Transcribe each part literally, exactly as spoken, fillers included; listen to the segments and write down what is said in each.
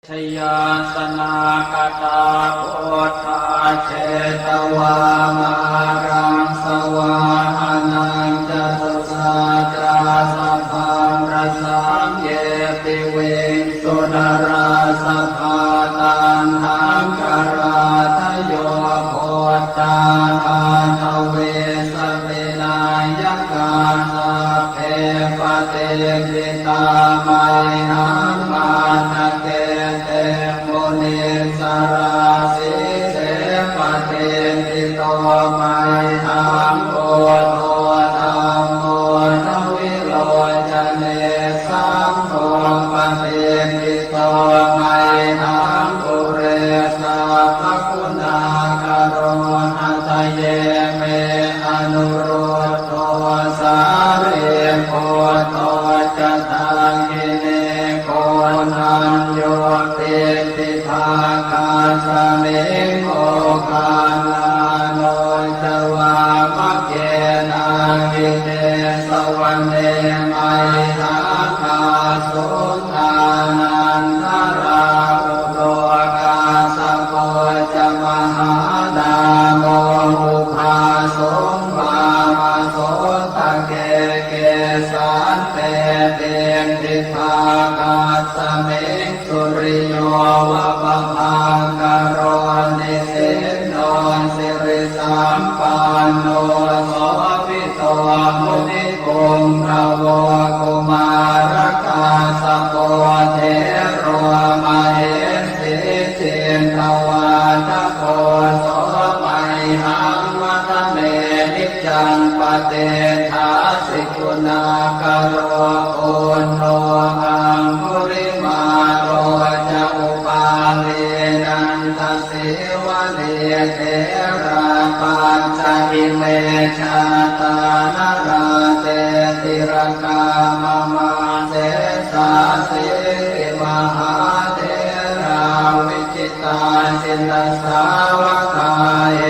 Jayāsanāgatā buddhā jetvā māraṃ savāhanaṃ, catusaccāsabhaṃ rasaṃ ye piviṃsu narāsabhā. Taṇhaṅkarādayo buddhā aṭṭhavīsa ti nāyakā, sabbe patiṭṭhitā mayhaṃ matthake te munissarā. Sīse patiṭṭhito mayhaṃ buddho dhammo dvilocane, saṅgho patiṭṭhito mayhaṃ ure sabbaguṇākaro. Hadaye me anuruddho sārīputto ca dakkhiṇe, koṇḍañño piṭṭhibhāgasmiṃ moggallāno ca vāmake. Dakkhiṇe savane mayhaṃ āsuṃ ānandarāhulo, kassapo ca mahānāmo ubhāsuṃ vāmasotake. Kesante piṭṭhibhāgasmiṃ suriyo va pabhaṅkaro, nisinno sirisampanno sobhi to munipuṅgavo. Kumārakassapo thero mahesī cittavādako, so mayhaṃ vadane niccaṃ patiṭṭhāsi guṇākaro. Puṇṇo aṅgulimālo ca upālī nanda sīvalī, therā pañca ime jātā nalāṭe tilakā mama. Sesāsīti mahātherā vijitā jinasāvakā,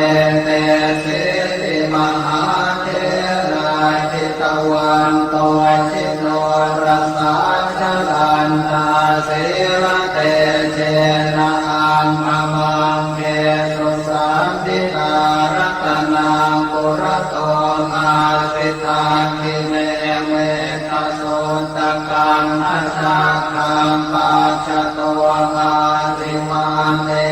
etesīti mahātherā jitavanto jinorasā, jalantā sīlatejena aṅgamaṅgesu saṇṭhitā. Ratanaṃ purato āsi dakkhiṇe mettasuttakaṃ, dhajaggaṃ pacchato āsi vāme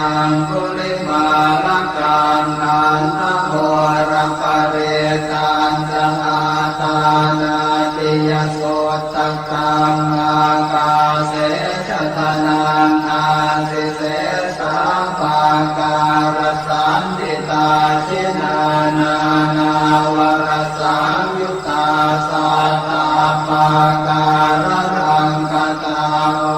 aṅgulimālakaṃ. Khandhamoraparittañca āṭānāṭiyasutta kaṃ, ākāse chadanaṃ āsi sesā pākārasaṇṭhitā. Jinā nānāvarasaṃyuttā sattappākāralaṅkatā,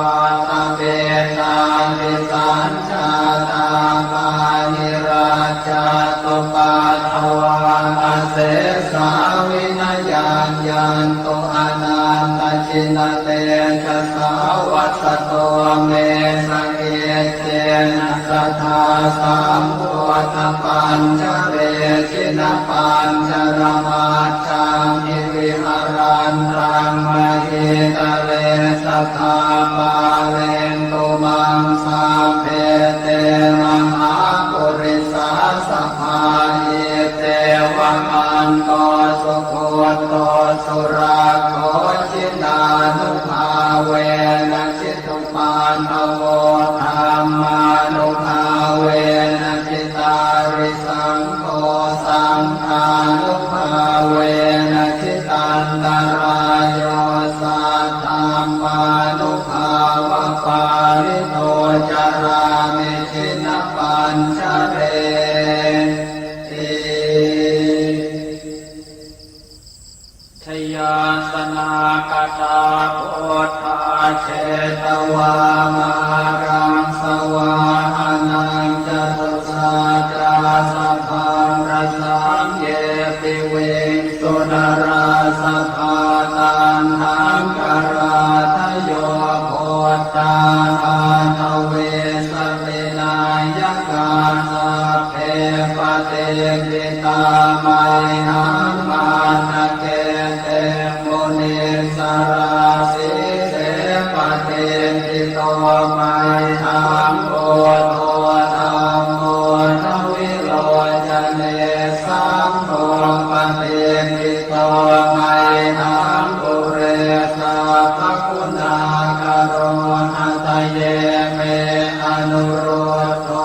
vātapittādisañ jātā bāhirajjhattupaddavā, asesā vinayaṃ yantu anantajinatejasā. Vasato me sakiccena sadā sambuddhapañjare, jinapañjaramaj jhamhi viharantaṃ mahītale, sadā pālentu maṃ sabbe te mahāpurisāsabhā. Iccevamanto sugutto surakkho, jinānubhāvena ji tupaddavo, dhammānubhāvena jitārisaṅgho, saṅghānubhāvena jitantarāyo, saddhammānubhāvapālito carāmi jinapañjareti. Jayāsanāgatā buddhā jetvā māraṃ savāhanaṃ, catusaccāsabhaṃ rasaṃ ye piviṃsu narāsabhā. Taṇhaṅkarādayo buddhā aṭṭhavīsati nāyakā, sabbe patiṭṭhi tā mayhaṃ matthake te munissarā. Sīse patiṭṭhito may mayhaṃ buddho dhammo dvilocane saṅgho patiṭṭhito mayhaṃ ure sabbaguṇākaro. Hadaye me anurud dho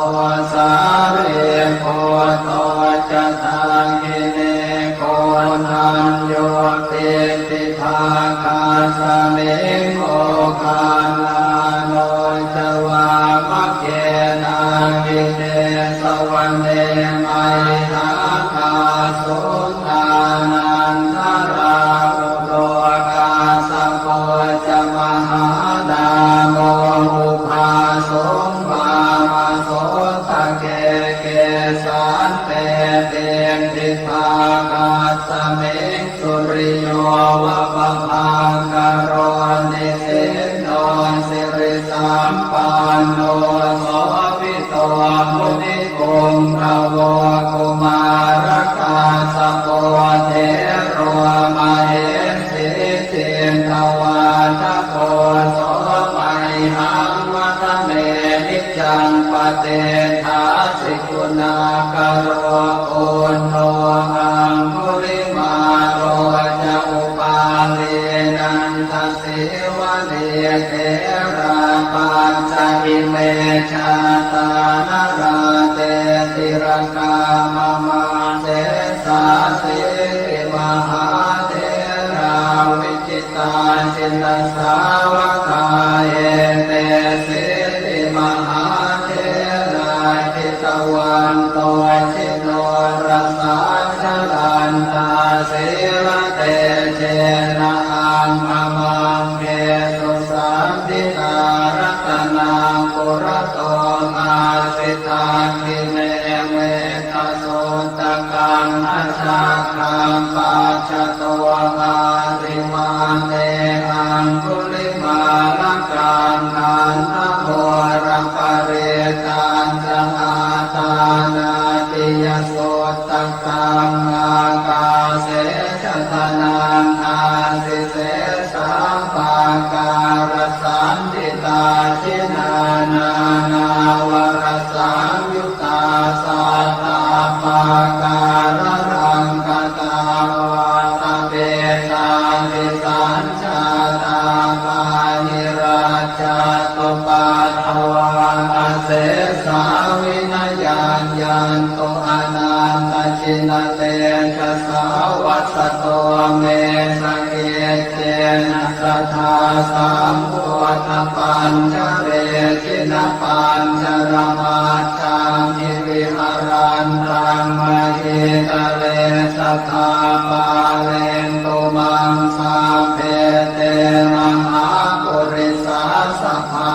sārīputto ca dakkhiṇe koṇḍañño piṭṭhibhāgasmiṃ moggallāno ca vāmake. Dakkhiṇe savane mayhaṃ āsuṃ ānandarāhulo kassapo ca mahānāmo ubhāsuṃ vāmasotake. Kesante piṭṭhibhāgasmiṃ suriyo va pabhaṅkaro nisinno sirisampanno sobhi to munipuṅgavo. Kumārakassapo thero mahesī cittavādako so mayhaṃ vadane niccaṃ patiṭṭhāsi guṇākaro. Puṇṇo aṅgulimālo ca upālī nanda sīvalī therā pañca ime jātā nalāṭe tilakā mama. Sesāsīti mahātherā vijitā jinasāvakā etesīti mahātherā jitavanto jinorasā jalantā sīlatejena aṅgamaṅgesu saṇṭhitā. Ratanaṃ purato āsi dakkhiṇe mettasuttakaṃ dhajaggaṃ pacchato āsi vāme aṅgulimālakaṃ. Khandhamoraparittañca āṭānāṭiyasutta kaṃ ākāse chadanaṃ āsi sesā pākārasaṇṭhitā. Jinā nānāvarasaṃyuttā sattappākāralaṅkatā vātapittādisañ jātā bāhirajjhattupaddavā asesā vinayaṃ yantu anantajinatejasā. Vasato me sakiccena sadā sambuddhapañjare jinapañjaramaj jhamhi viharantaṃ mahītale sadā pālentu maṃ sabbe te mahāpurisāsabhā.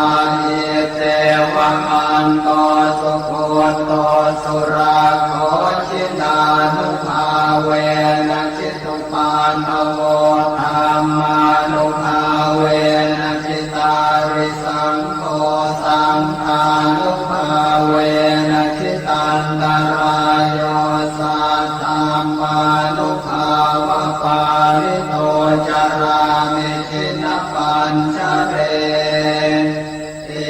Iccevamanto sugutto surakkho jinānubhāvena ji tupaddavo dhammānubhāvena jitārisaṅgho saṅghānubhāvena jitantarāyo saddhammānubhāvapālito carāmi jinapañjareti.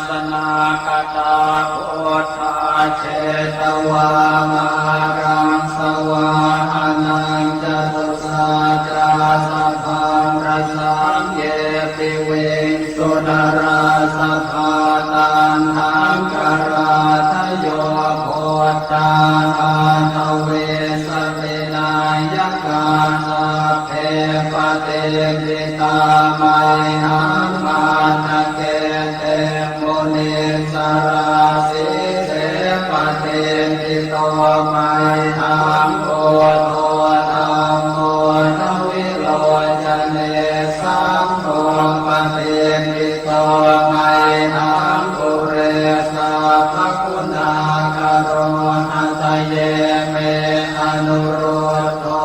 Jayāsanāgatā buddhā jetvā māraṃ savāhanaṃ catusaccāsabhaṃ rasaṃ ye piviṃsu narāsabhā. Taṇhaṅkarādayo buddhā aṭṭhavīsati nāyakā sabbe patiṭṭhi tā mayhaṃ matthake te munissarā. Sīse patiṭṭhito mayhaṃ buddho dhammo dvilocane saṅgho patiṭṭhito mayhaṃ ure sabbaguṇākaro. Hadaye me anurud dho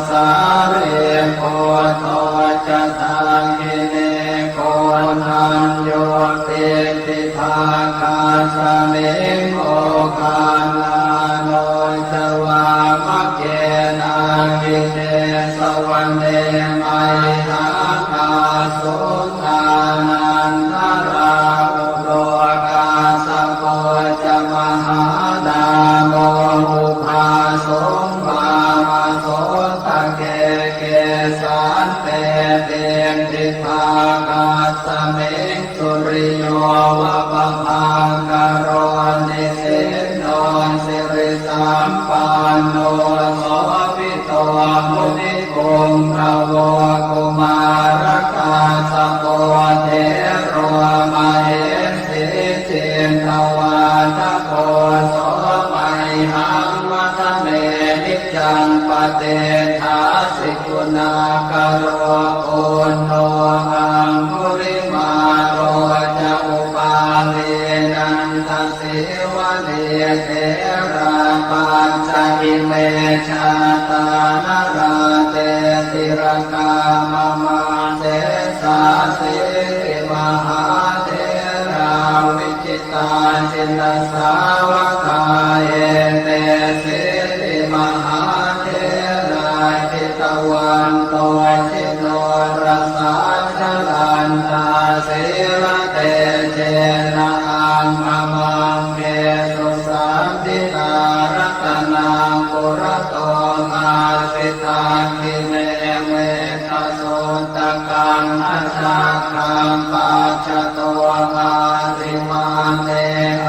sārīputto ca dakkhiṇe koṇḍañño piṭṭhibhāgasmiṃ moggallāno ca vāmake. Dakkhiṇe savane mayhaṃ ā piṭṭhibhāgasmiṃ suriyo va pabhaṅkaro, nisinno sirisampanno sobhito munipuṅgavo. Kumārakassapo thero mahesī cittavādako, so mayhaṃ vadane niccaṃ patiṭṭhāsi guṇākaro. Puṇṇo aṅgulimālo ca upālī nandasīvalī, therā pañca ime jātā nalāṭe tilakā mama. Sesāsīti mahātherā vi jitā jinasāvakā, etesīti mahātherā jitavanto jinorasā, jalantā sīlatejena aṅgamaṅgesu saṇṭhitā. Ratanaṃ purato āsi dakkhiṇe metta suttakaṃ, dhajaggaṃ pacchato āsi vāme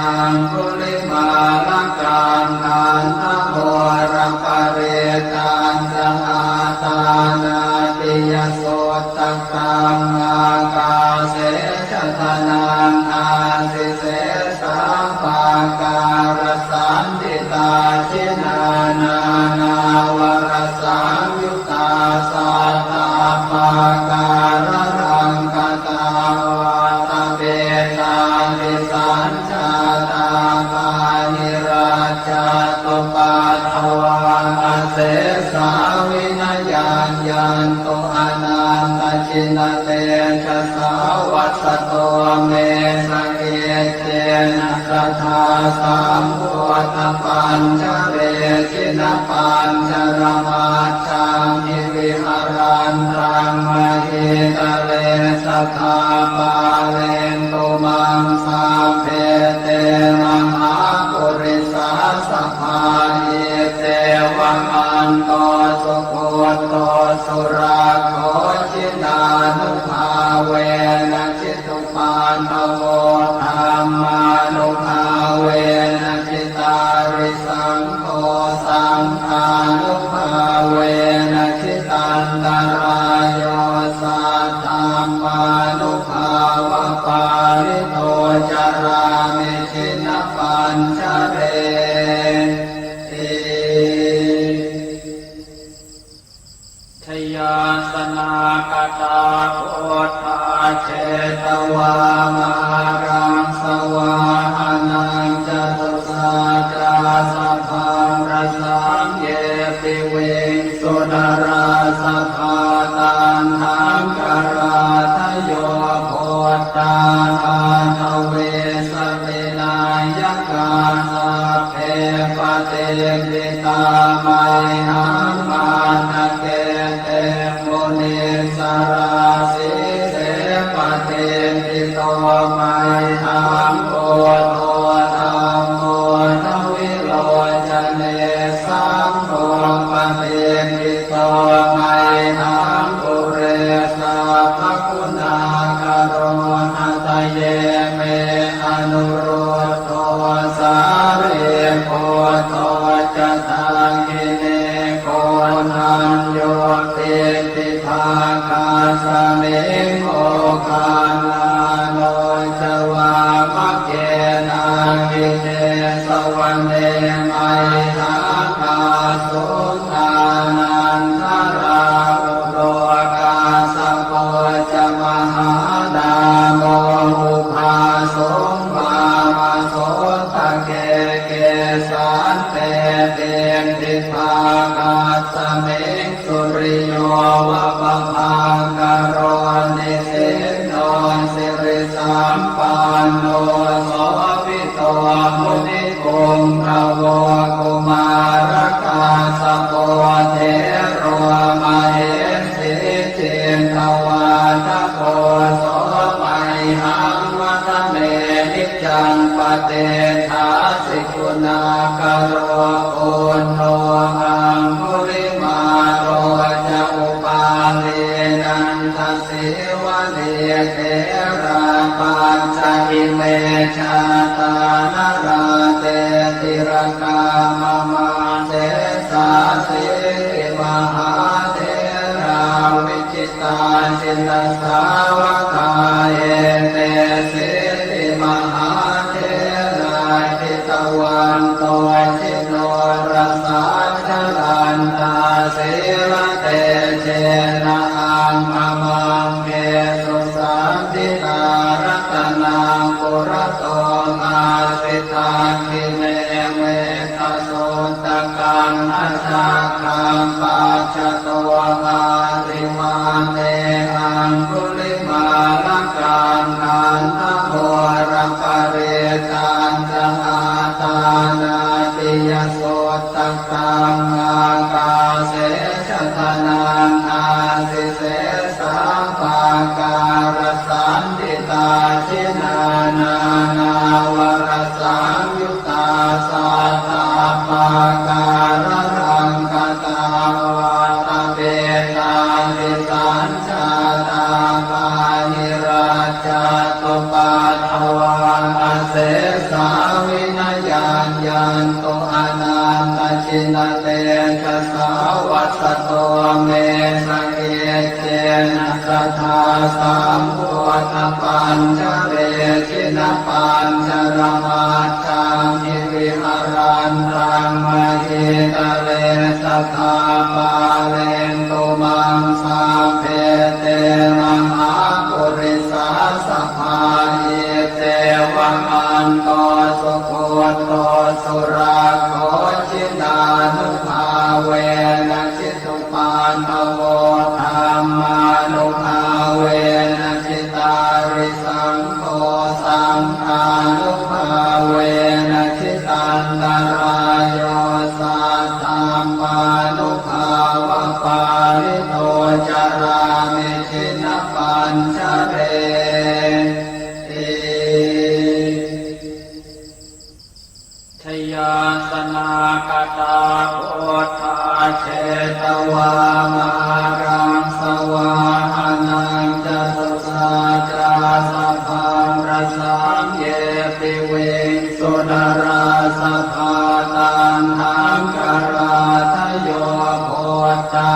aṅgulimālakaṃ. Khandhamoraparittañca āṭānāṭiyasuttakaṃ, ākāse chadanaṃ āsi sesā pākārasaṇṭhitā. Jinā nānāvarasaṃyu ttā sattappākāralaṅkatā, vātapittādisañjātā bāhirajjhattupaddavā, asesā vinayaṃ yantu anantajinatejasā. Vasato me sakic cena sadā sambuddhapañjare, jinapañjaramajjhamhi viharantaṃ mahītale, sadā pālentu maṃ sabbe te mahāpurisāsabhā. Iccevamanto sugutto surakkho, jinānubhāvena ji tupaddavo, dhammānubhāvena jitārisaṅgho, saṅghānubhāvena jitantarāyo, saddhammānubhāvapālito carāmi jinapañjareti. Jayāsanāgatā buddhā jetvā māraṃ savāhanaṃ, catusaccāsabhaṃ rasaṃ ye piviṃsu narāsabhā. Taṇhaṅkarādayo buddhā aṭṭhavīsati nāyakā, sabbe patiṭṭhi tā mayhaṃ matthake te munissarā. Sīse patiṭṭhito mayhaṃ buddho dhammo dvilocane, saṅgho patiṭṭhito mayhaṃ ure sabbaguṇākaro. Hadaye me anurud dho sārīputto ca dakkhiṇe, koṇḍañño piṭṭhibhāgasmiṃ moggallāno ca vāmake. Dakkhiṇe savane mayhaṃ āsuṃ ānandarāhulo, kassapo ca mahānāmo ubhāsuṃ vāmasotake. Kesante piṭṭhibhāgasmiṃ suriyo va pabhaṅkaro, nisinno sirisampanno sobhi to munipuṅgavo. Kumārakassapo thero mahesī cittavādako, so mayhaṃ vadane niccaṃ patiṭṭhāsi guṇākaro. Puṇṇo aṅgulimālo ca upālī nanda Sīvalī therā pañca ime jātā nalāṭe tilakā mama. Sesāsīti mahātherā vijitā jinasāvakā, etesīti mahātherā jitavanto jinorasā, jalantā sīlatejena aṅgamaṅgesu saṇṭhitā. Ratanaṃ purato āsi dakkhiṇe mettasuttakaṃ, dhajaggaṃ pacchato āsi vāme aṅgulimālakaṃ. Khandhamoraparittañca āṭānāṭiyasuttakaṃ, ākāse chadanaṃ āsi sesā pākārasaṇṭhitā. Jinā nānāvarasaṃyuttā sattappākāralaṅkatā, vātapittādisañ jātā bāhirajjhattupaddavā, asesā vinayaṃ yantu anantajinatejasā. Vasato me sakiccena sadā sambuddhapañjare, jinapañjaramaj jhamhi viharantaṃ mahītale, sadā pālentu maṃ sabbe te mahāpurisāsabhā. Iccevamanto sugutto surakkho, jinānubhāvena ji tupaddavo, dhammānubhāvena jitārisaṅgho, saṅghānubhāvena jitantarāyo, saddhammānubhāvapālito carāmi jinapañjareti. Jayāsanākatā buddhā jetvā māraṃ savāhanaṃ, catusaccāsabhaṃ rasaṃ ye piviṃsu narāsabhā. Taṇhaṅkarādayo buddhā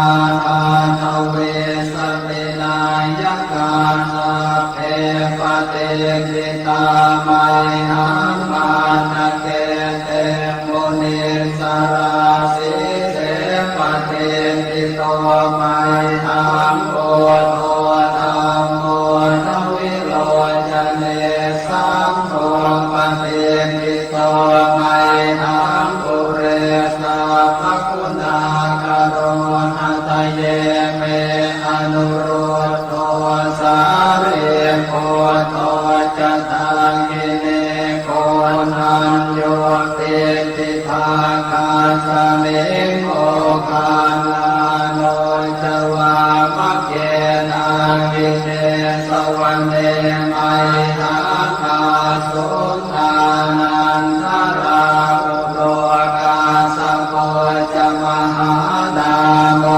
aṭṭhavīsati nāyakā, sabbe patiṭṭhi tā mayhaṃ matthake te munissarā. Sīse patiṭṭhito mayhaṃ buddho dhammo dvilocane, saṅgho patiṭṭhito mayhaṃ ure sabbaguṇākaro. Hadaye me anurud dho sārīputto ca dakkhiṇe, koṇḍañño piṭṭhibhāgasmiṃ moggallāno ca vāmake. Dakkhiṇe savane mayhaṃ āsuṃ ānandarāhulo, kassapo ca mahānāmo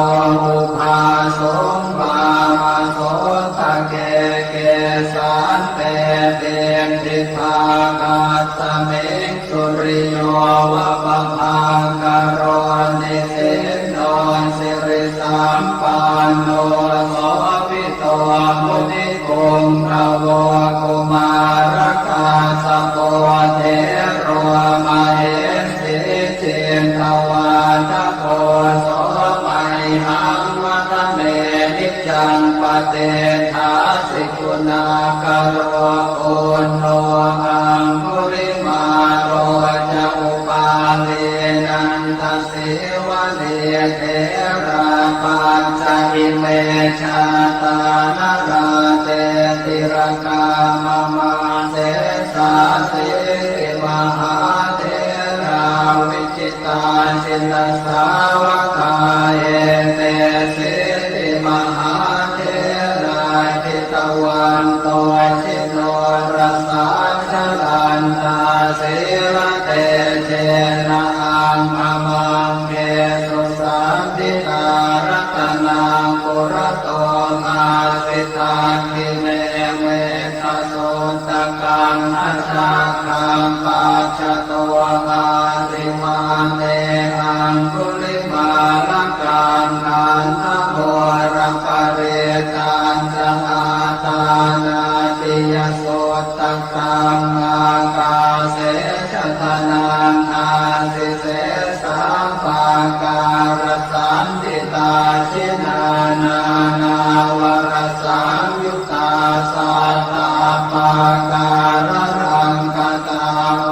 ubhāsuṃ vāmasotake. Kesante piṭṭhibhāgasmiṃ suriyo va pabhaṅkaro, nisinno sirisampanno sobhito munipuṅgavo. Kumārakassapo thero mahesī cittavādako, so mayhaṃ vadane niccaṃ patiṭṭhāsi guṇākaro. Puṇṇo aṅgulimālo ca upālī nandasīvalī, therā pañca ime jātā nalāṭe tilakā mama. Sesāsīti mahātherā viji tā jinasāvakā, etesīti mahātherā jitavanto jinorasā, jalantā sīlatejena aṅgamaṅgesu saṇṭhitā. Ratanaṃ purato āsi dakkhiṇe mettasuttakaṃ, dhajaggaṃ pacchato āsi vāme aṅgulimālakaṃ. Khandhamoraparittañca āṭānāṭiyasuttakaṃ, ākāse chadanaṃ āsi sesā pākārasaṇṭhitā. Jinānānāvarasaṃyuttā sattappākāralaṅkatā,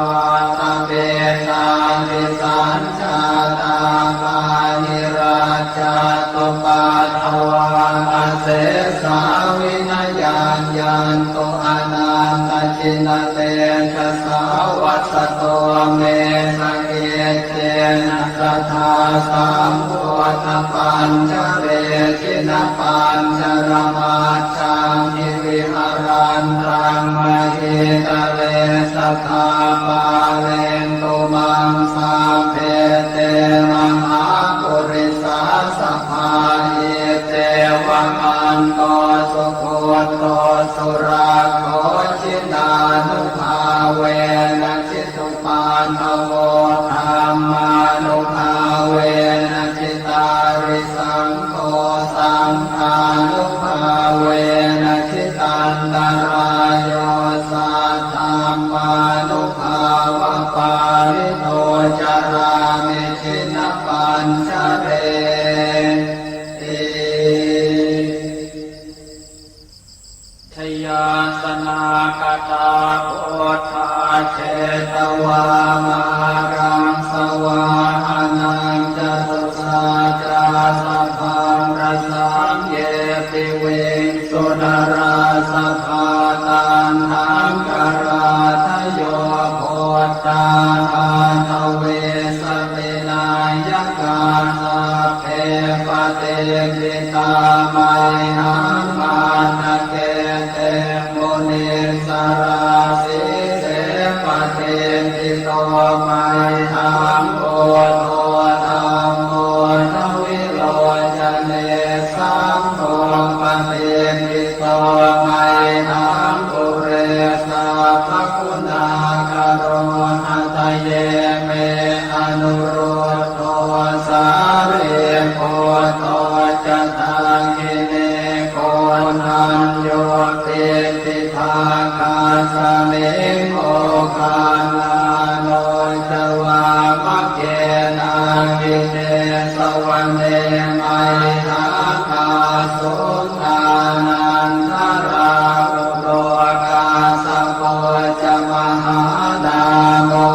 vātapittādisañjātā bāhirajjhattupaddavā, asesā vinayaṃ yantu anantajinatejasā. Vasato me sakiccena sadā sambuddhapañjare, jinapañjaramajjhamhi viharantaṃ mahītale, sadā pālentu maṃ sabbe te mahāpurisāsabhā. Iccevamanto sugutto surakkho, jinānubhāvena jitupaddavo, dhammānubhāvena jitārisaṅgho, saṅghānubhāvena jitantarāyo, saddhammānubhāvapālito carāmi jinapañjareti. Jayāsanākatā buddhā jetvā māraṃ savāhanaṃ, catusaccāsabhaṃ rasaṃ ye piviṃsu narāsabhā. Taṇhaṅkarādayo buddhā aṭṭhavīsati nāyakā, sabbe patiṭṭhitā mayhaṃ matthake te munissarā. Sīse patiṭṭhito mayhaṃ buddho dhammo dvilocane, saṅgho patiṭṭhito mayhaṃ ure sabbaguṇākaro. Hadaye me anurud dho sārīputto ca dakkhiṇe, koṇḍañño piṭṭhibhāgasmiṃ moggallāno ca vāmake. Dakkhiṇe savane mayhaṃ āsuṃ ānandarāhulo, kassapo ca mahānāmo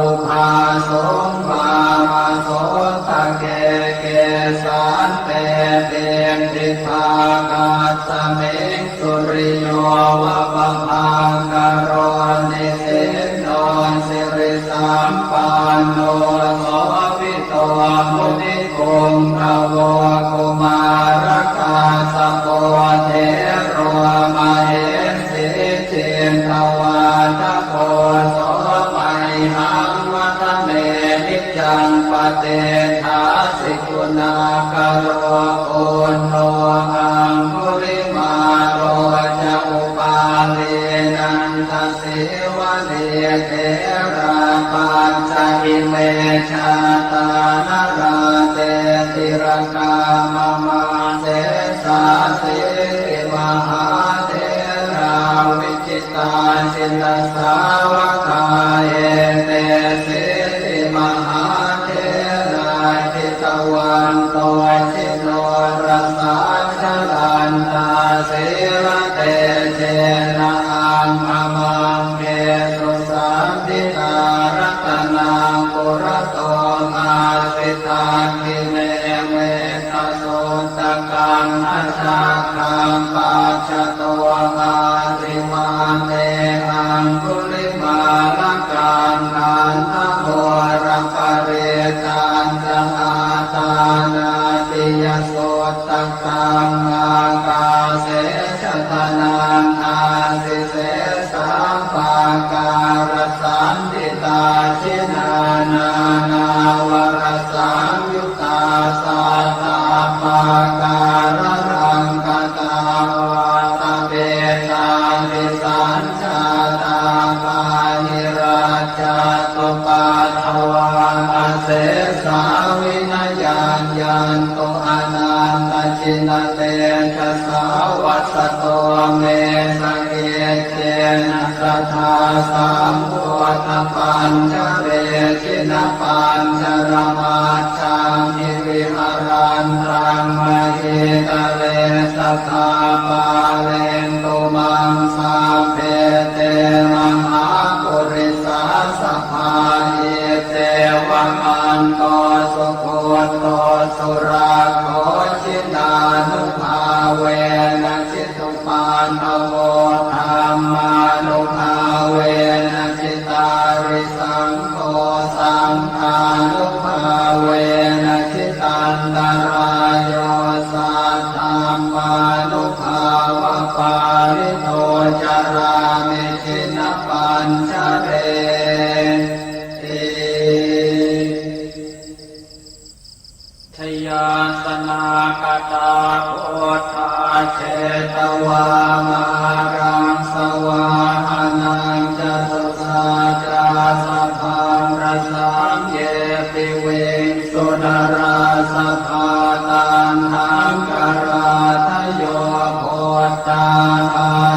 ubhāsuṃ vāmasotake. Kesante piṭṭhibhāgasmiṃ suriyo va pabhaṅkaro, nisinno sirisampanno sobhi to munipuṅgavo. Kumārakassapo thero mahesī cittavādako, so mayhaṃ vadane niccaṃ patiṭṭhāsi guṇākaro. Puṇṇo aṅgulimālo ca upālī nanda sīvalī, therā pañca ime jātā nalāṭe tilakā mama. Sesāsīti mahātherā vijitā jinasāvakā, etesīti mahātherā jitavanto jinorasā, jalantā sīlatejena aṅgamaṅgesu saṇṭhitā. Ratanaṃ purato āsi dakkhiṇe mettasuttakaṃ, dhajaggaṃ pacchato āsi vāme aṅgulimālakaṃ. Khandhamoraparittañ ca āṭānāṭiyasuttakaṃ, ākāse chadanaṃ Sadā sambuddhapañjare jinapañjaramajjhamhi viharantaṃ mahītale sadā pālentu maṃ sabbe te mahāpurisāsabhā. Iccevamanto sugutto surakkho jinānubhāvena ji tupaddavo dhammānubhāvena jitārisaṅgho saṅghānubhāvena jitantarāyo saddhammānubhāvapālito carāmi jinapañjareti. Jayāsanāgatā buddhā jetvā māraṃ savāhanaṃ catusaccāsabhaṃ rasaṃ ye piviṃsu narāsabhā. Taṇhaṅkarādayo buddhā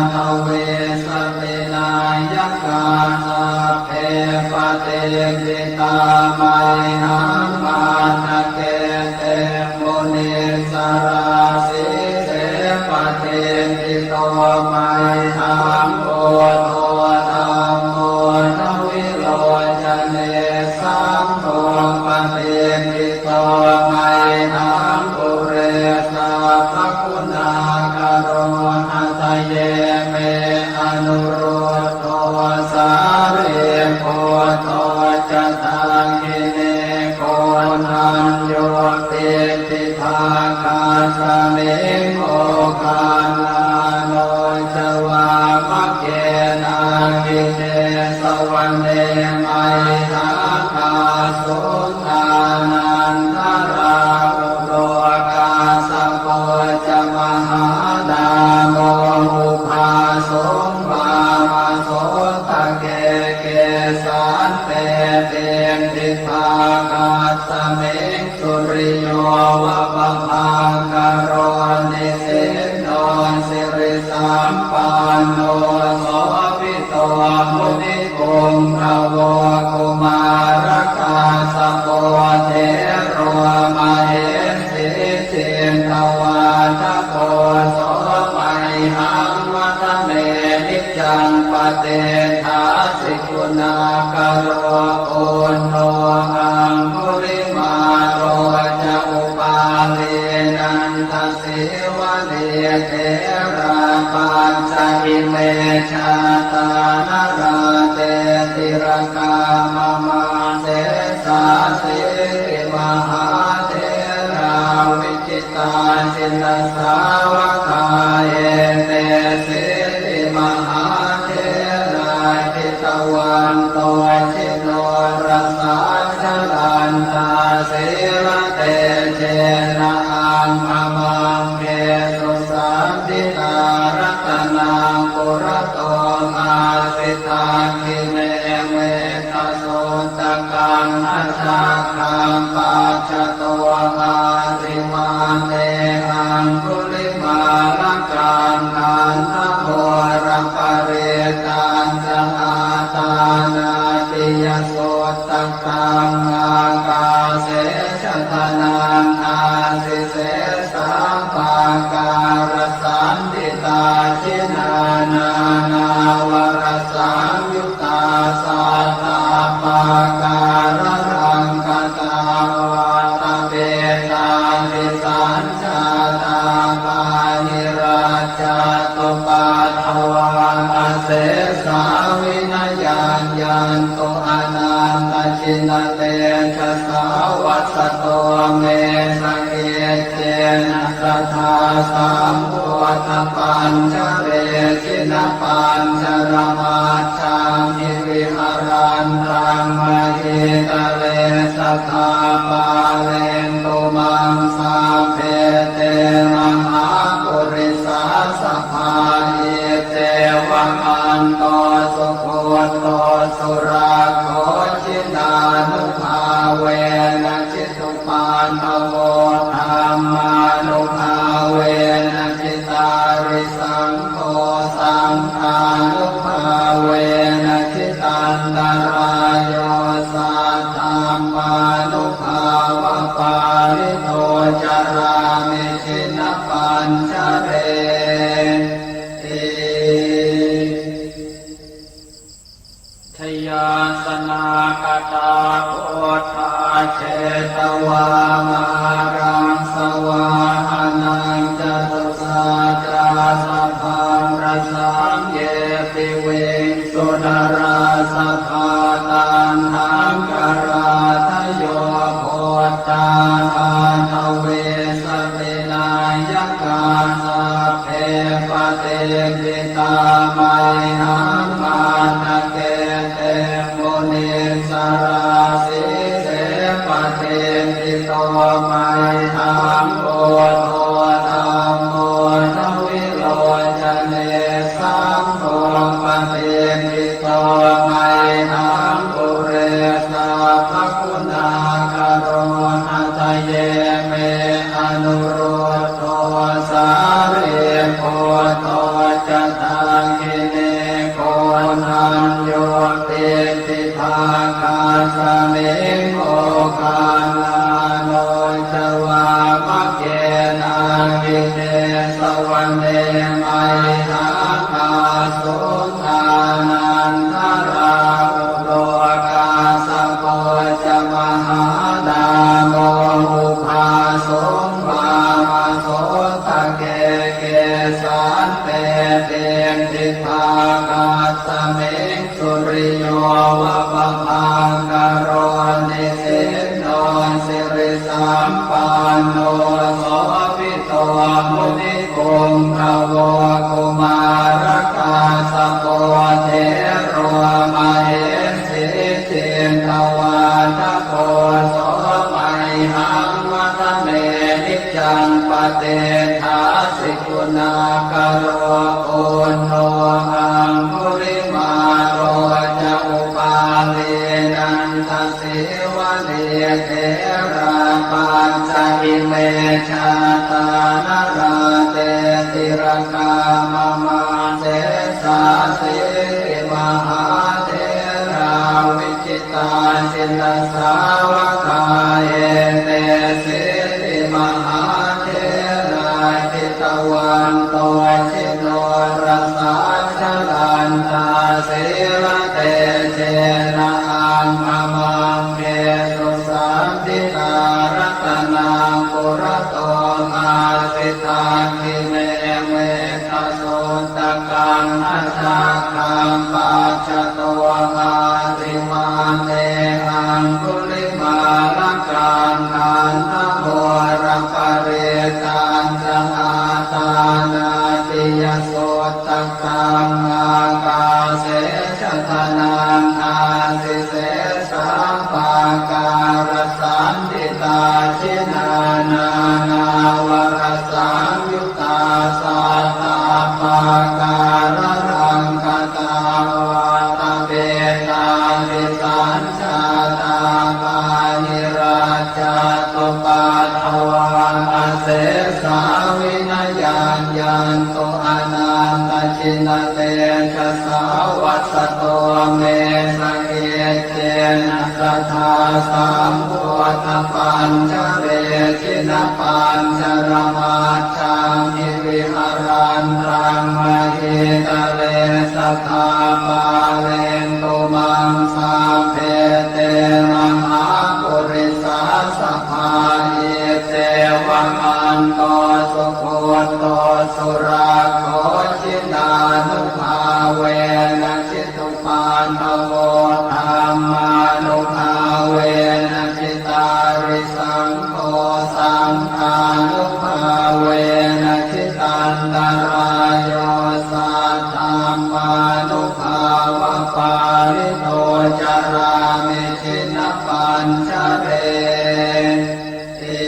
aṭṭhavīsati nāyakā sabbe patiṭṭhi tā mayhaṃ matthake te munissarā. Sīse patiṭṭhito mayhaṃ buddho dhammo dvilocane saṅgho patiṭṭhito mayhaṃ ure sabbaguṇākaro. Hadaye me anurud dho sārīputto ca dakkhiṇe koṇḍañño piṭṭhibhāgasmiṃ moggallāno ca vāmake. Dakkhiṇe savane mayhaṃ āsuṃ ānandarāhulo kassapo ca mahānāmo ubhāsuṃ vāmasotake. Kesante piṭṭhibhāgasmiṃ suriyo va pabhaṅkaro nisinno sirisampanno sobhi to munipuṅgavo. Kumārakassapo thero mahesī cittavādako so mayhaṃ vadane niccaṃ patiṭṭhāsi guṇākaro. Puṇṇo aṅgulimālo ca upālī nanda sīvalī therā pañca ime jātā nalāṭe tilakā mama. Sesāsīti mahātherā vijitā jinasāvakā etesīti mahātherā jitavanto ji norasā jalantā sīlatejena aṅgamaṅgesu saṇṭhitā. Ratanaṃ purato āsi dakkhiṇe mettasuttakaṃ dhajaggaṃ pacchato āsi vāme aṅgulimālakaṃ. Khandhamoraparittañ ca āṭānāṭiyasuttakaṃ ākāse chadanaṃ āsi sesā pākārasaṇṭhitā. Jinā nānāvarasaṃyuttā sattappākāralaṅkatā vātapittādisañ jātā bāhirajjhattupaddavā asesā vinayaṃ yantu anantajinatejasā. Vasato me sakiccena sadā sambuddhapañjare jinapañjaramaj jhamhi viharantaṃ mahītale sadā pālentu maṃ sabbe te mahāpurisāsabhā. Iccevamanto sugutto surakkho jinānubhāvena jitupaddavo dhammānubhāvena jitārisaṅgho saṅghānubhāve Jayāsanāgatā buddhā jetvā māraṃ savāhanaṃ, catusaccāsabhaṃ rasaṃ ye piviṃsu narāsabhā. Taṇhaṅkarādayo buddhā aṭṭhavīsati nāyakā, sabbe patiṭṭhitā mayhaṃ matthake te munissarā. Sīse patiṭṭhito mayhaṃ buddho dhammo dvilocane, saṅgho patiṭṭhito mayhaṃ ure sabbaguṇākaro. Hadaye me anurud dho sārīputto ca dakkhiṇe, koṇḍañño piṭṭhibhāgasmiṃ moggallāno ca vāmake. Dakkhiṇe savane mayhaṃ āsuṃ ānandarāhulo, kassapo ca mahānāmo ubhāsuṃ vāmasotake. Kesante piṭṭhibhāgasmiṃ suriyo va pabhaṅkaro, nisinno sirisampanno sobhi to munipuṅgavo. Kumārakassapo thero mahesī cittavādako, so mayhaṃ vadane niccaṃ patiṭṭhāsi guṇākaro. Puṇṇo aṅgulimālo ca upālī nanda sīvalī, therā pañca ime jātā nalāṭe tilakā mama. Sesāsīti mahātherā vijitā jinasāvakā, etesīti mahātherā jitavanto jinorasā, jalantā sīlatejena aṅgamaṅgesu saṇṭhitā. Ratanaṃ purato āsi dakkhiṇe mettasuttakaṃ, dhajaggaṃ pacchato āsi vāme aṅgulimālakaṃ. Khandhamoraparittañca āṭānāṭiyasutta kaṃ, ākāse chadanaṃ āsi sesā pākārasaṇṭhitā. Jinā nānāvarasaṃyuttā sattappākāralaṅkatā, vātapittādisañ jātā bāhirajjhattupaddavā, asesā vinayaṃ yantu anantajinatejasā. Vasato me sakiccena sadā sambuddhapañjare, jinapañjaramaj jhamhi viharantaṃ mahītale, sadā pālentu maṃ sabbe te mahāpurisāsabhā. Iccevamanto sugutto surakkho, jinānubhāvena ji tupaddavo, dhammānubhāvena jitārisaṅgho, saṅghānubhāvena jitantarāyo, saddhammānubhāvapālito carāmi jinapañjareti.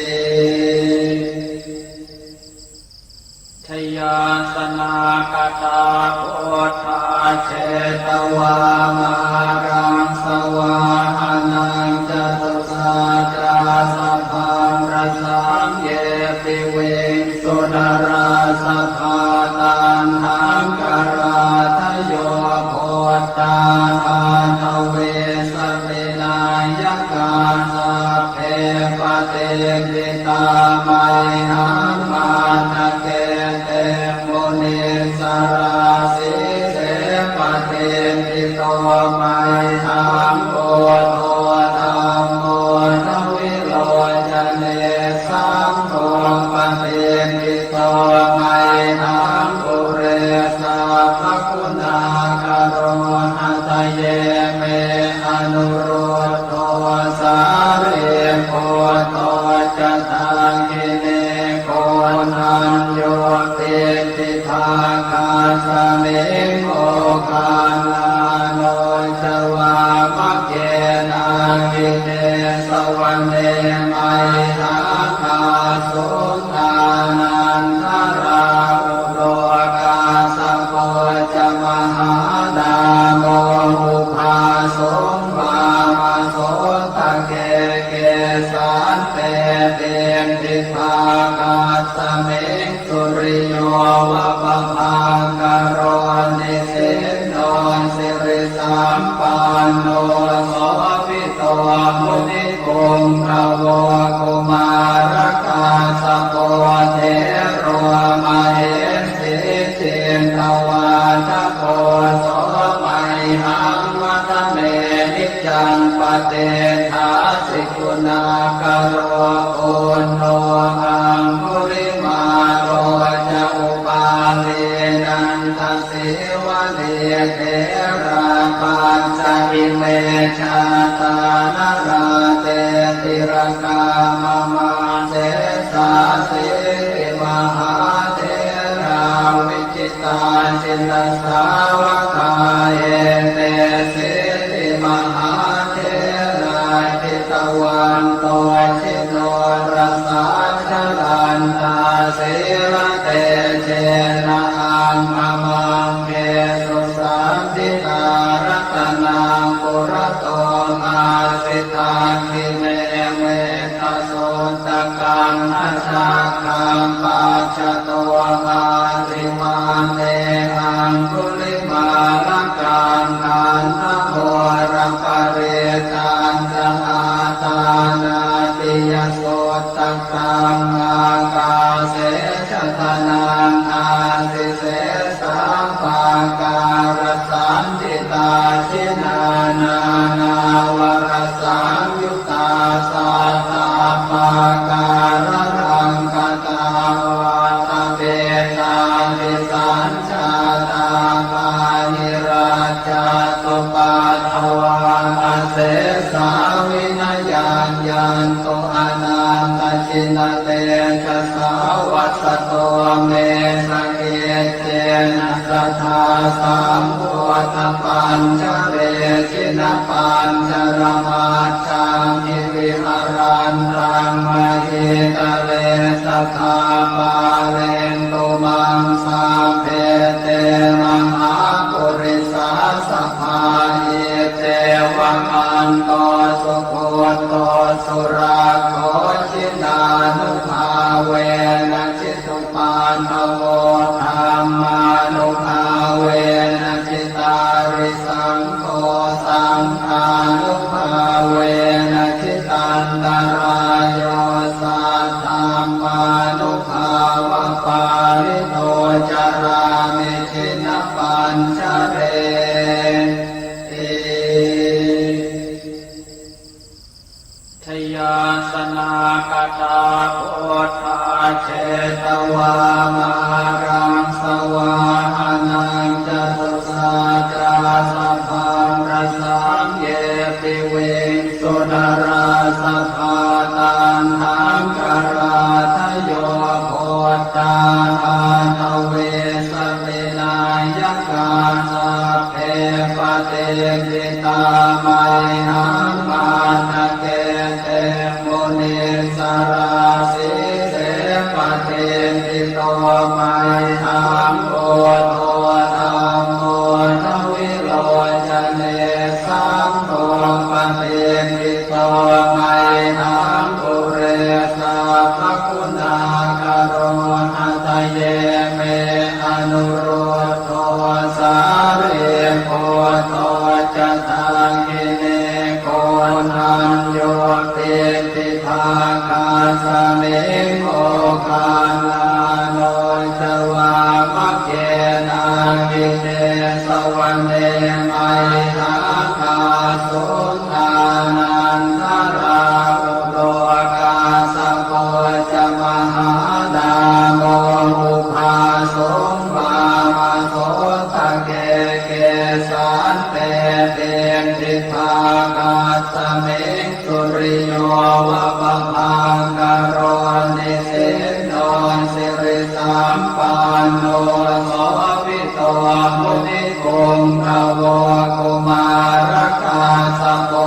Jayāsanāgatā buddhā jetvā māraṃ savāhanaṃ, catusaccāsabhaṃ rasaṃ ye piviṃsu narāsabhā. Taṇhaṅkarādayo buddhā aṭṭhavīsati nāyakā, sabbe patiṭṭhi tā mayhaṃ matthake te munissarā. Sīse patiṭṭhito mayhaṃ Nāgaro hadaye me Anuruddho, Sārīputto ca dakkhiṇe, Koṇḍañño piṭṭhibhāgasmiṃ, Moggallāno ca vāmake. Dakkhiṇe savane mayhaṃ āsuṃ Ānandarāhulo, Kassapo ca Mahānāmo ubhāsuṃ vāmasotake. Kesante piṭṭhibhāgasmiṃ suriyo va pabhaṅkaro, nisinno sirisampanno sobhi to munipuṅgavo. Kumārakassapo thero mahesī cittavādako, so mayhaṃ vadane niccaṃ patiṭṭhāsi guṇākaro. Puṇṇo Aṅgulimālo ca Upālī Nanda Sīvalī, therā pañca ime jātā nalāṭe tilakā mama. Sesāsīti mahātherā vijitā jinasāvakā, etesīti mahātherā jitavanto jinorasā, jalantā sīlatejena aṅgamaṅgesu saṇṭhitā. Ratanaṃ purato āsi dakkhiṇe mettasuttakaṃ, dhajaggaṃ pacchato āsi vāme Aṅgulimālakaṃ. Khandhamoraparittañ ca Āṭānāṭiyasuttakaṃ, ākāse chadanaṃ āsi sesā pākārasaṇṭhitā. Jinā nānāvarasaṃyuttā sattappākāralaṅkatā, vātapittādisañ jātā bāhirajjhattupaddavā, asesā vinayaṃ yantu anantajinatejasā. Vasato me sakiccena sadā sambuddhapañjare, jinapañjaramaj jhamhi viharantaṃ mahītale, sadā pālentu maṃ sabbe te mahāpurisāsabhā. Iccevamanto sugutto surakkho, jinānubhāvena ji tupaddavo, dhammānubhāvena jitārisaṅgho, saṅghānubhāvena jitantarāyo, saddhammānubhāvapālito carāmi jinapañjareti. Jayāsanākatā buddhā jetvā māraṃ savāhanaṃ, catusaccāsabhaṃ rasaṃ ye piviṃsu narāsabhā. Taṇhaṅkarādayo buddhā aṭṭhavīsati nāyakā, sabbe patiṭṭhi tā mayhaṃ matthake te munissarā. Sīse patiṭṭhito mayhaṃ buddho dhammo dvilocane, saṅgho patiṭṭhito mayhaṃ ure sabbaguṇākaro. Hadaye me anurud dho sārīputto ca dakkhiṇe, koṇḍañño piṭṭhibhāgasmiṃ moggallāno ca vāmake. Dakkhiṇe savane mayhaṃ āsuṃ ānandarāhulo, kassapo ca mahānāmo ubhāsuṃ kesante piṭṭhibhāgasmiṃ suriyo va pabhaṅkaro nisinno sirisampanno sobhito munipuṅgavo. Kumārakassapo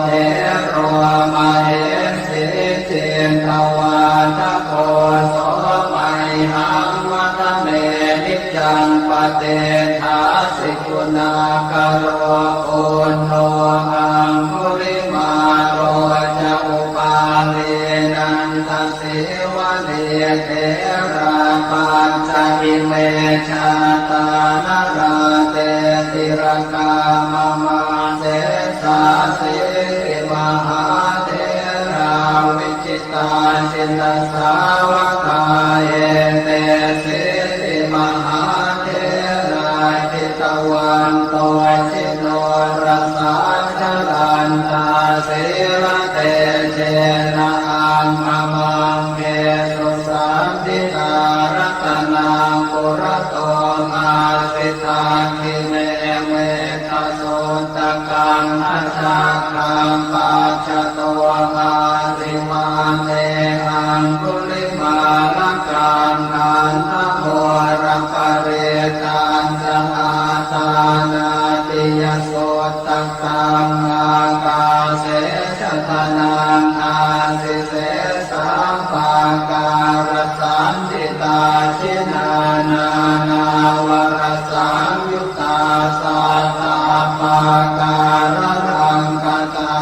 thero mahesī cittavādako so mayhaṃ vadane niccaṃ patiṭṭhāsi guṇākaro. Puṇṇo aṅgulimālo ca upālī nandasīvalī therā pañca ime jātā nalāṭe tilakā mama. Sesāsīti mahātherā vi jitā jinasāvakā etesīti mahātherā jitavanto jinorasā jalantā sīlatejena aṅgamaṅgesu saṇṭhitā. Ratanaṃ purato āsi dakkhiṇe me ttasuttakaṃ dhajaggaṃ pacchato āsi vāme aṅgulimālakaṃ. Khandhamoraparittañca āṭānāṭiyasuttakaṃ ākāse chadanaṃ āsi sesā pākārasaṇṭhitā. Jinā nānāvarasaṃyu ttā sattappākāralaṅkatā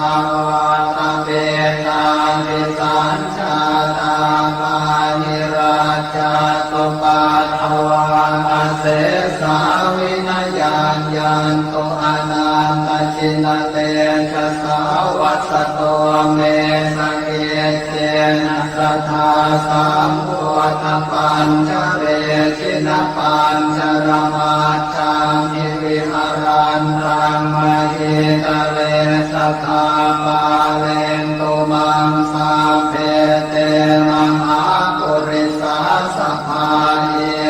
vātapittādisañjātā bāhirajjhattupaddavā asesā vinayaṃ yantu anantajinatejasā. Vasato me sakic cena sadā sambuddhapañjare jinapañjaramajjhamhi viharantaṃ mahītale sadā pālentu maṃ sabbe te mahāpurisāsabhā.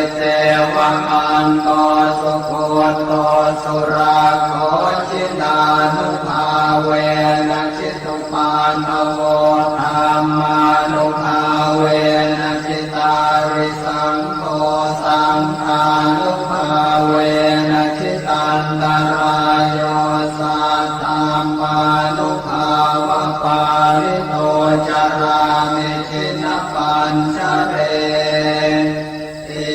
Iccevamanto sugutto surakkho jinānubhāvena ji tupaddavo dhammānubhāvena jitārisaṅgho saṅghānubhāvena jitantarāyo saddhammānubhāvapālito carāmi jinapañjareti.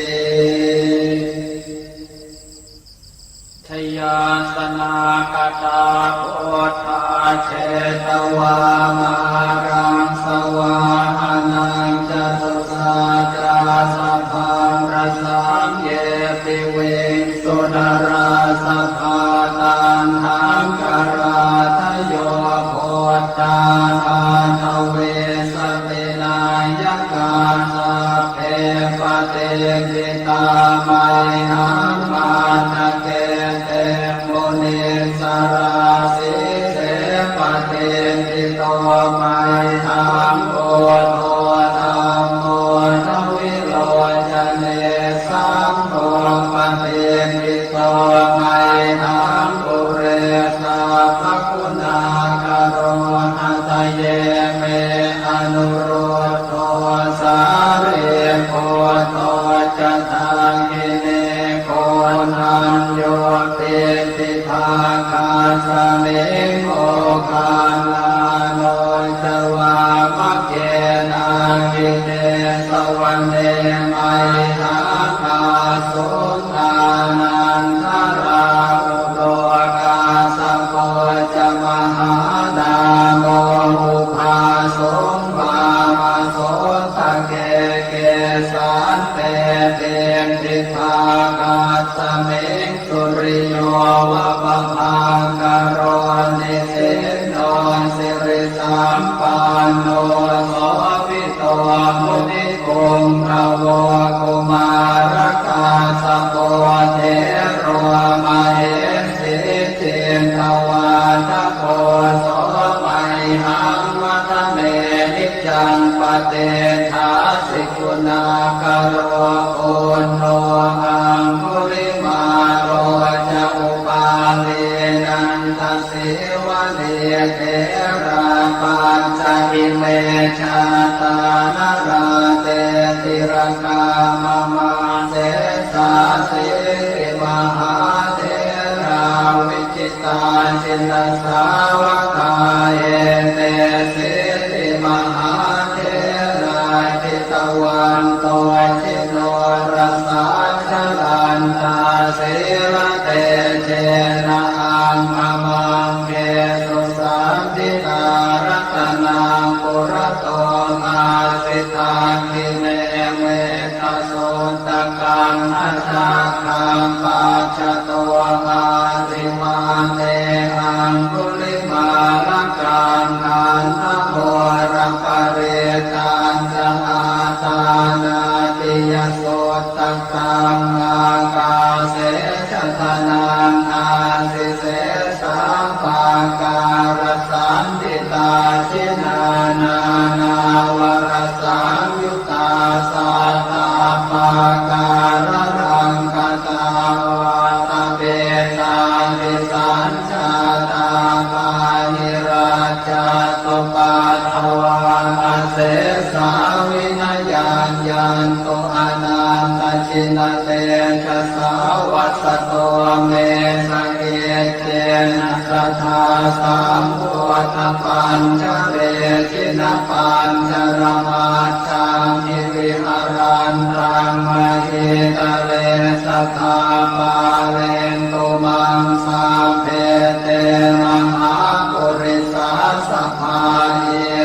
Jayāsanākatā buddhā jetvā māraṃ savāhanaṃ catusaccāsabhaṃ rasaṃ ye piviṃsu narāsabhā. Taṇhaṅkarādayo buddhā aṭṭhavīsati nāyakā sabbe patiṭṭhi tā mayhaṃ matthake te munissarā. Sīse patiṭṭhito mayhaṃ buddho dhammo dvilocane saṅgho patiṭṭhito mayhaṃ ure sabbaguṇākaro. Hadaye me anurud dho sārīputto ca dakkhiṇe koṇḍañño piṭṭhibhāgasmiṃ moggallāno ca vāmake. Dakkhiṇe savane mayhaṃ ā suṃ ānandarāhulo kassapo ca mahānāmo ubhāsuṃ vāmasotake. Kesante piṭṭhibhāgasmiṃ suriyo va pabhaṅkaro nisinno sirisampanno sobhi to munipuṅgavo. Kumārakassapo thero mahesī cittavādako so mayhaṃ vadane niccaṃ patiṭṭhāsi guṇākaro. Puṇṇo aṅgulimālo ca upa Therā pañca ime jātā nalāṭe tilakā mama. Sesāsīti mahātherā vijitā jinasāvakā, etesīti mahātherā jitavanto jinorasā, jalantā sīlatejena aṅgamaṅgesu saṇṭhitā. Ratanaṃ purato āsi dakkhiṇe mettasuttakaṃ, dhajaggaṃ pacchato āsi vāme aṅgulimālakaṃ. Khandhamoraparittañca āṭānāṭiyasuttakaṃ, ākāse chadanaṃ āsi sesā pākārasaṇṭhitā. Jinā nānāvarasaṃyuttā sattappākāralaṅkatā, vātapittādisañ jātā bāhirajjhattupaddavā, asesā vinayaṃ yantu anantajinatejasā. Vasato me sakiccena sadā sambuddhapañjare, jinapañjaramaj jhamhi viharantaṃ mahītale, sadā pālentu maṃ sabbe te mahāpurisāsabhā.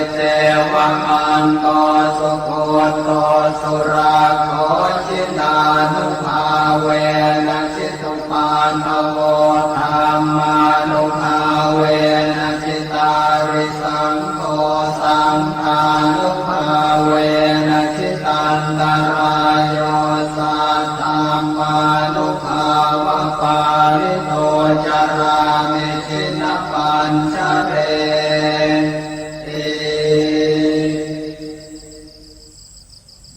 Iccevamanto sugutto surakkho, jinānubhāvena ji tupaddavo, dhammānubhāvena jitārisaṅgho, saṅghānubhāvena jitantarāyo, saddhammānubhāvapālito carāmi jinapañjareti.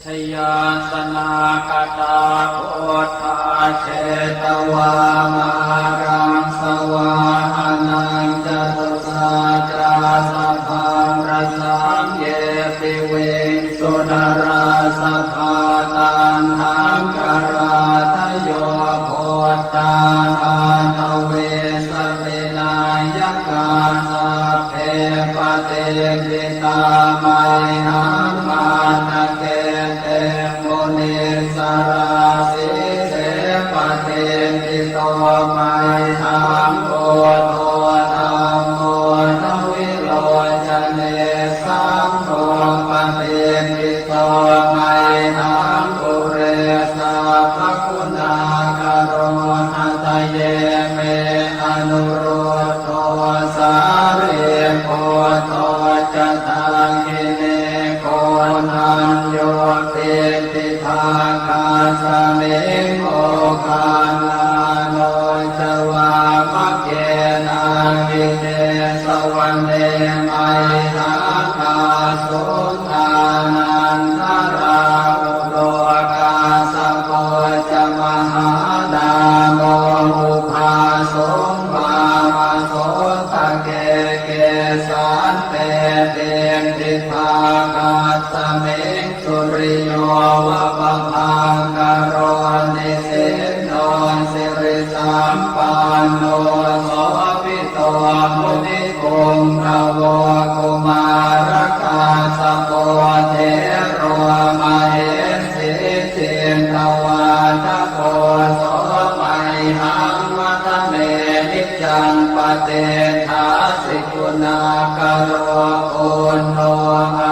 Jayāsanākatā buddhā jetvā māraṃ savāhanaṃ, catusaccāsabhaṃ rasaṃ ye piviṃsu narāsabhā. Taṇhaṅkarādayo buddhā aṭṭhavīsati nāyakā, sabbe patiṭṭhi tā mayhaṃ matthake te munissarā. Sīse patiṭṭhito mayhaṃ buddho dhammo dvilocane, saṅgho patiṭṭhito mayhaṃ ure sabbaguṇākaro. Hadaye me anurud dho sārīputto ca dakkhiṇe, koṇḍañño piṭṭhibhāgasmiṃ moggallāno ca vāmake. Dakkhiṇe savane mayhaṃ āsuṃ ānandarāhulo, kassapo ca mahānāmo ubhāsuṃ vāmasotake. Kesante piṭṭhibhāgasmiṃ suriyo va pabhaṅkaro, nisinno sirisampanno sobhi to munipuṅgavo. Kumārakassapo thero mahesī cittavādako, so mayhaṃ vadane niccaṃ patiṭṭhāsi guṇākaro. Puṇṇo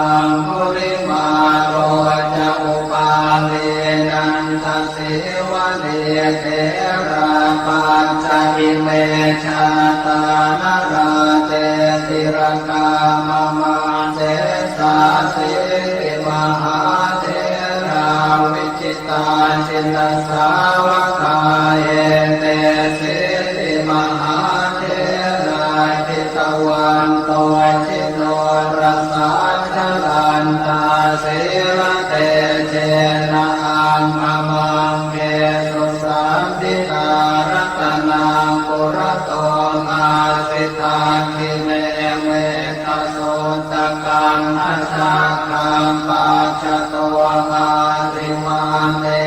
aṅgulimālo ca upālī nanda sīvalī, therā pañca ime jātā nalāṭe tilakā mama. Sesāsīti mahātherā vijitā jinasāvakā, etesīti mahātherā jitavanto jinorasā, jalantā sīlatejena aṅgamaṅgesu saṇṭhitā. Ratanaṃ purato āsi dakkhiṇe Sakkappañcato āsi vāme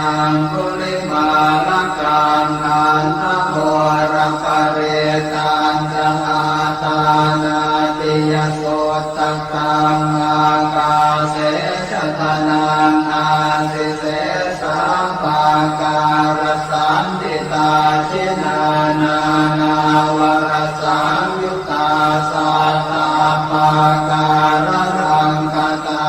aṅgulimālakaṃ khandhamoraparittañca āṭānāṭiyasuttakaṃ ākāse chadanaṃ āsi sesā pākārasaṇṭhitā. Jinā nānāvarasaṃyu ttā sattappākāralaṅkatā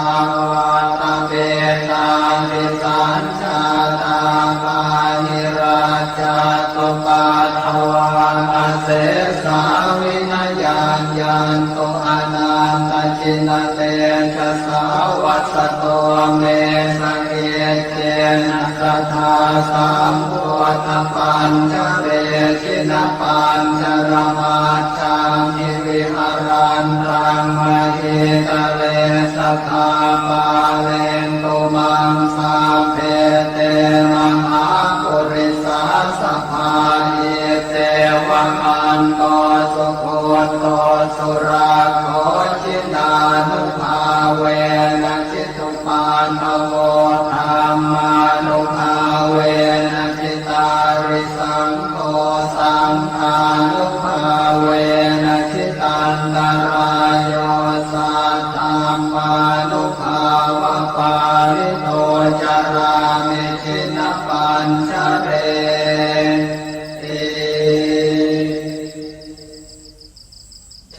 vātapittādisañjātā bāhirajjhattupaddavā asesā vinayaṃ yantu anantajinatejasā. Vasato me sakiccena sadā sambuddhapañjare jinapañjaramaj jhamhi viharantaṃ mahītale sadā pālentu maṃ sabbe te mahāpurisāsabhā. Iccevamanto sugutto surakkho jinānubhāvena ji tupaddavo dhammānubhāvena jitārisaṅgho saṅghānubhāvena jitantarāyo saddhammānubhāvapālito carāmi jinapañjareti.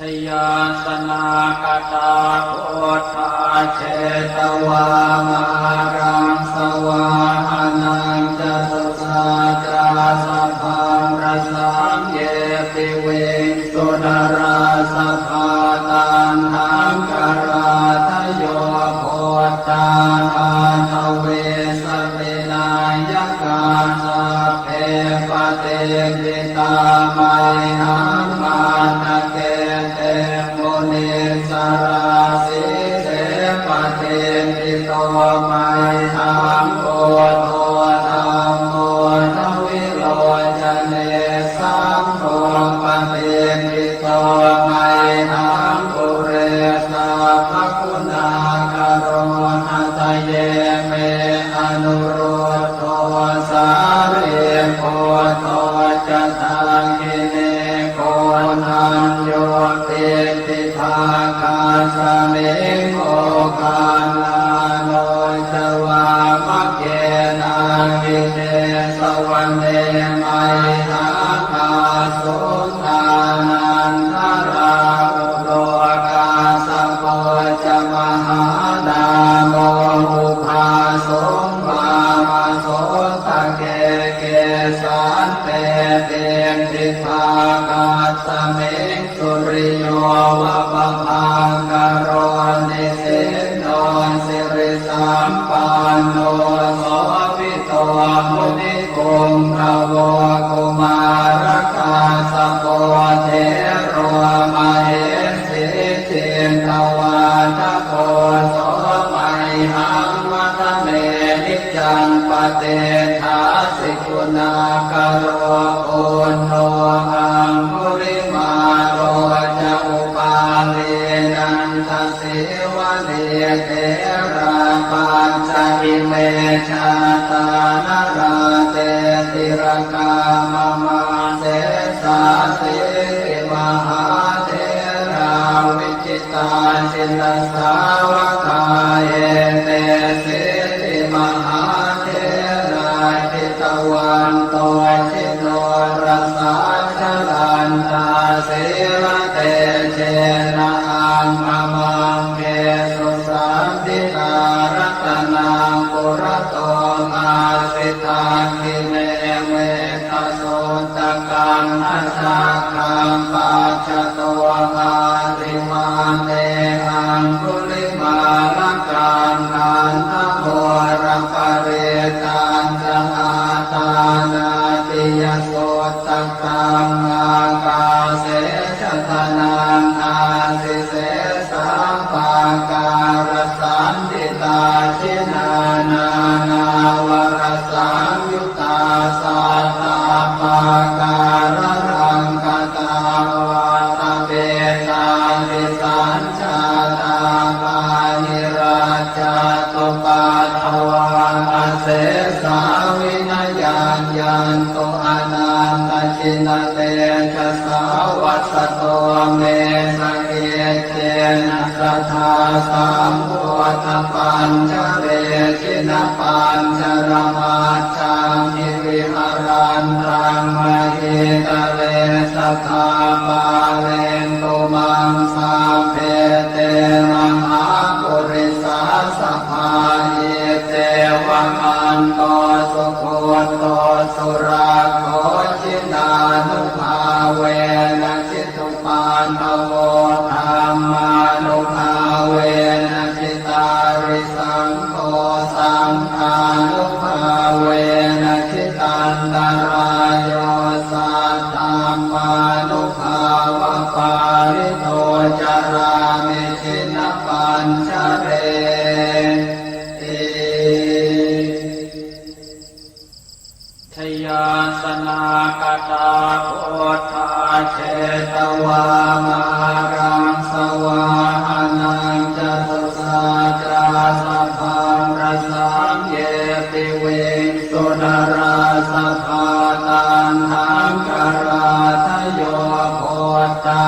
Jayāsanākatā buddhā jetvā māraṃ savāhanaṃ catusaccāsabhaṃ rasaṃ ye piviṃsu narāsabhā. Taṇhaṅkarādayo buddhā aṭṭhavīsati nāyakā sabbe patiṭṭhi tā mayhaṃ matthake te munissarā. Sīse patiṭṭhito mayhaṃ buddho dhammo dvilocane saṅgho patiṭṭhito mayhaṃ ure sabbaguṇākaro. Hadaye me anurud dho sārīputto ca dakkhiṇe koṇḍañño piṭṭhibhāgasmiṃ moggallāno ca vāmake. Dakkhiṇe savane mayhaṃ āsuṃ ānandarāhulo kassapo ca mahānāmo ubhāsuṃ vāmasotake. Kesante piṭṭhibhāgasmiṃ suriyo va pabhaṅkaro nisinno sirisampanno sobhi to munipuṅgavo. Kumārakassapo thero mahesī cittavādako so mayhaṃ vadane niccaṃ patiṭṭhāsi guṇākaro. Puṇṇo aṅgulimālo ca upālī nanda sīvalī therā pañca ime jātā nalāṭe tilakā mama. Sesāsīti mahātherā vijitā jinasāvakā etesīti mahātherā jitavanto ji norasā jalantā sīlatejena aṅgamaṅgesu saṇṭhitā. Ratanaṃ purato āsi dakkhiṇe mettasuttakaṃ dhajaggaṃ pacchato āsi vāme aṅgulimālakaṃ. Khandhamoraparittañ ca āṭānāṭiyasuttakaṃ ākāse chadanaṃ āsi sesā pākārasaṇṭhitā. Jinā nānāvarasaṃyuttā sattappākāralaṅkatā vātapittādisañ jātā Tejasā vasato me sakiccena sadā sambuddhapañjare. Jinapañjaramajjhamhi viharantaṃ mahītale sadā pālentu maṃ sabbe te mahāpurisāsabhā. Iccevamanto sugutto surakkho jinānubhāvena jitupaddavo dhammānubhāvena jitārisaṅgho saṅghānubhāvena jitantarāyo saddhammānubhāvapālito carāmi jinapañjareti. Jayāsanāgatā buddhā jetvā māraṃ savāhanaṃ catusaccāsabhaṃ rasaṃ ye piviṃsu narāsabhā. Taṇhaṅkarādayo buddhā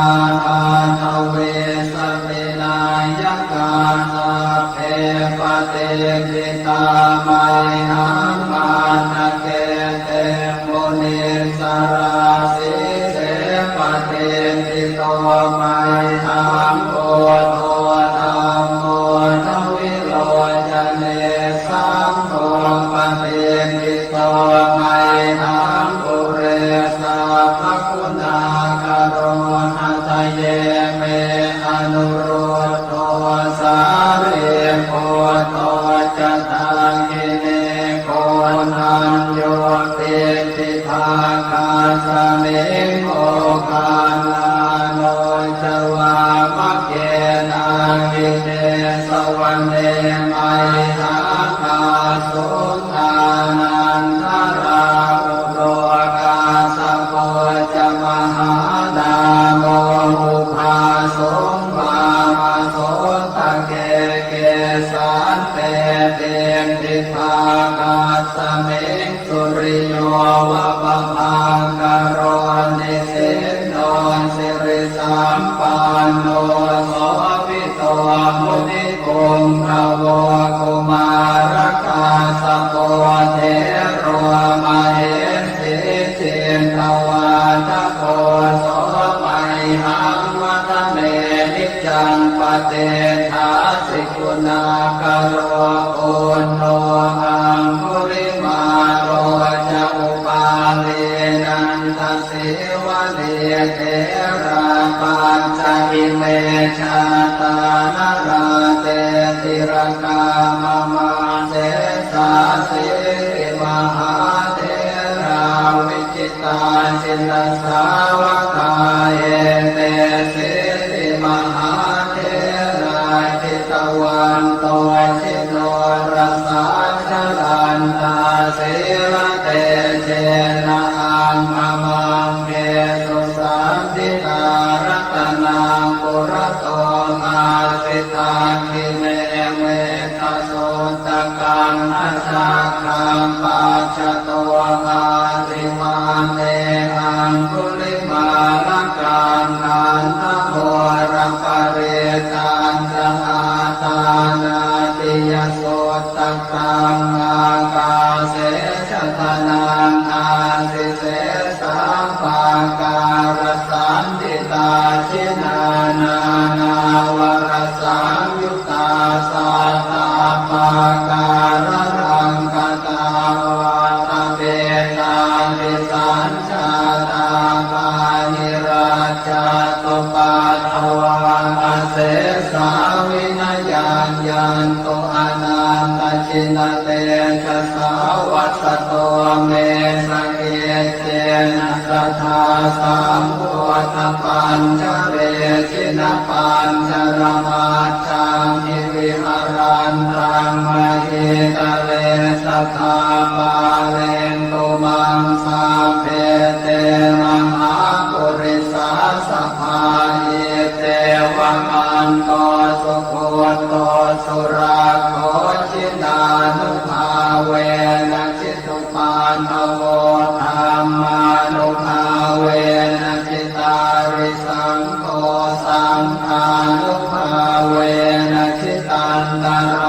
aṭṭhavīsati nāyakā sabbe patiṭṭhi tā mayhaṃ matthake te munissarā. Sīse patiṭṭhito mayhaṃ buddho dhammo dvilocane saṅgho patiṭṭhito mayhaṃ ure sabbaguṇākaro. Hadaye me anurud dho sārīputto ca dakkhiṇe koṇḍañño piṭṭhibhāgasmiṃ moggallāno ca vāmake. Dakkhiṇe savane mayhaṃ āsuṃ ānandarāhulo kassapo ca mahānāmo ubhāsuṃ vāmasotake. Kesante piṭṭhibhāgasmiṃ suriyo va pabhaṅkaro nisinno sirisampanno sobhi to munipuṅgavo. Kumārakassapo thero mahesī cittavādako so mayhaṃ vadane niccaṃ patiṭṭhāsi guṇākaro. Puṇṇo aṅgulimālo ca upālī nanda sīvalī therā pañca ime jātā nalāṭe tilakā mama. Sesāsīti mahātherā vijitā jinasāvakā etesīti mahātherā jitavanto jinorasā jalantā sīlatejena aṅgamaṅgesu saṇṭhitā. Ratanaṃ purato āsi dakkhiṇe mettasuttakaṃ dhajaggaṃ pacchato āsi vāme aṅgulimālakaṃ. Khandhamoraparittañca āṭānāṭiyasutta kaṃ ākāse chadanaṃ āsi sesā pākārasaṇṭhitā. Jinā nānāvarasaṃyuttā sattappākāralaṅkatā vātapittādisañ jātā bāhirajjhattupaddavā asesā vinayaṃ yantu anantajinatejasā. Vasato me sakiccena sadā sambuddhapañjare jinapañjaramaj jhamhi viharantaṃ mahītale sadā pālentu maṃ sabbe te mahāpurisāsabhā. Iccevamanto sugutto surakkho jinānubhāvena jitupaddavo dhammānubhāve Samantā